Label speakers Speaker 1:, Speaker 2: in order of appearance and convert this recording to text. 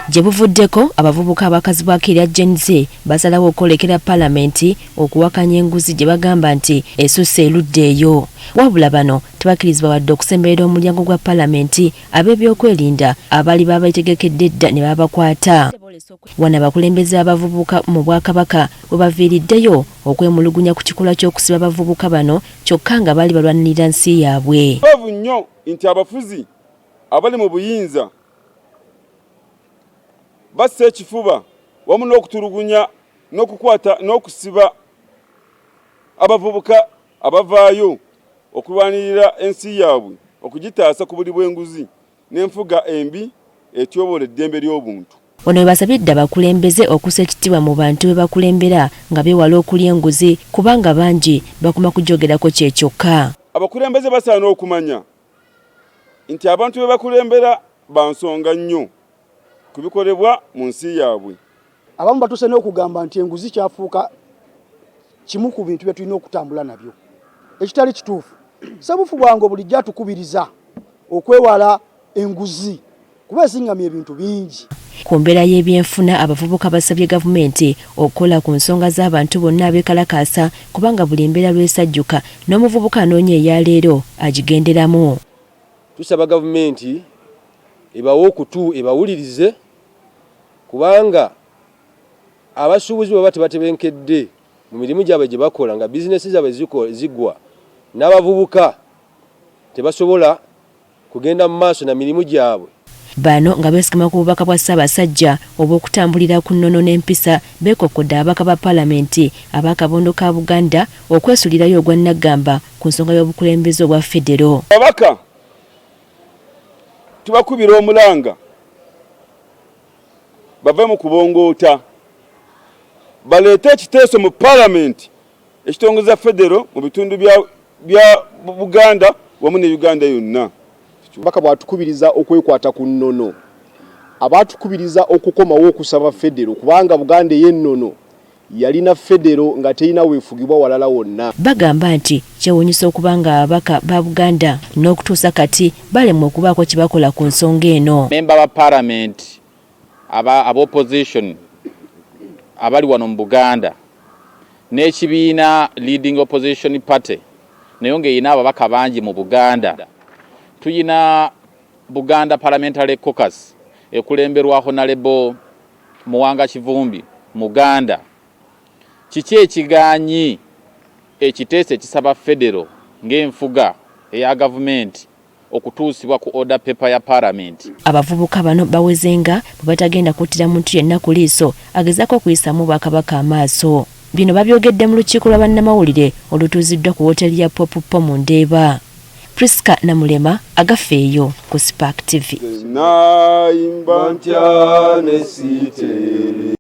Speaker 1: Gye buvuddeko, abavubuka abakazibwako erya Gen Z basalawo okwolekera Palamenti okuwakanya enguzi gye bagamba nti esusse erudda eyo. Wabula bano tebakkirizibwa wadde okusemberera omulyango gwa Palamenti, ab'ebyokwerinda abaali babeetegekedde edda ne babakwata. Wano abakulembeze b'abavubuka mu Bwakabaka we baviiriddeyo okwemulugunya ku kikolwa ky'okusiba abavubuka bano kyokka nga baali balwanirira nsi yaabwe.
Speaker 2: Kituufu nnyo nti abafuzi abali mu buyinza bassa ekifuba wamu n'okutulugunya n'okukwata n'okusiba abavubuka abavaayo okulwanirira ensi yaabwe okugitaasa ku buli bw'enguzi n'enfuga embi etyoboola eddembe ly'obuntu.
Speaker 1: Wano we basabidde abakulembeze okussa ekitiibwa mu bantu be bakulembera nga beewala okulya enguzi kubanga bangi bakoma kugyogerako kye kyokka.
Speaker 2: Abakulembeze basaana okumanya nti abantu be bakulembera ba nsonga nnyo ku bikolebwa mu nsi yaabwe.
Speaker 3: Abamu batuuse n'okugamba nti enguzi kyafuuka kimu ku bintu bye tulina okutambula nabyo, ekitali kituufu. Ssebufu bwange bulijjo atukubiriza okwewala enguzi kuba ezingamya ebintu bingi.
Speaker 1: Ku mbeera y'ebyenfuna, abavubuka basabye gavumenti okukola ku nsonga z'abantu bonna abeekalakaasa kubanga buli mbeera lw'esajjuka n'omuvubuka anoonya eya leero agigenderamu.
Speaker 4: Tusaba gavumenti ebawe okutu ebawulirize kubanga abasuubuzi bwe baba tebatebenkedde mu mirimu gyabwe gye bakola nga bizinesi zaabwe zigwa, n'abavubuka tebasobola kugenda mu maaso na mirimu gyabwe.
Speaker 1: Bano nga beesigama ku bubaka bwa Ssaabasajja obw'okutambulira ku nnono n'empisa beekokkodde ababaka ba Palamenti ab'akabondo ka Buganda okwesuulirayo ogwa nnaggamba ku nsonga y'obukulembeze obwa Federo.
Speaker 2: Ababaka tubakubira omulanga bave mu kubongoota baleete ekiteeso mu Palamenti ekitongoza Federo mu bitundu bya Buganda wamu ne Uganda yonna.
Speaker 5: Ababaka bwatukubiriza okwekwata ku nnono, abatukubiriza okukomawo okusaba Federo kubanga Buganda ey'ennono yalina Federo nga terina weefugibwa walala wonna.
Speaker 1: Bagamba nti kyewuunyisa okuba nga ababaka ba Buganda n'okutuusa kati balemwa okubaako kye bakola ku nsonga eno.
Speaker 6: Memba ba Palamenti aba opposition abali wano mu Buganda n'ekibiina leading opposition party nayo ng'erina ababaka bangi mu Buganda. Tuyina Buganda Parliamentary Caucus ekulemberwa Honorable Muwanga Kivumbi Muganda. Kiki ekigaanyi ekiteeso ekisaba federo ng'enfuga eya gavumenti okutuusibwa ku order paper ya Palamenti?
Speaker 1: Abavubuka bano baweze nga bwe batagenda kuttira muntu yenna ku liiso agezaako okuyisaamu Obwakabaka amaaso. Bino babyogedde mu lukiiko lwa bannamawulire olutuuziddwa ku wooteeri ya Pop Po mu Ndeeba. Prisca Namulema, Agafeeyo ku Spark TV.
Speaker 2: Nayimba ntya ne siiteere.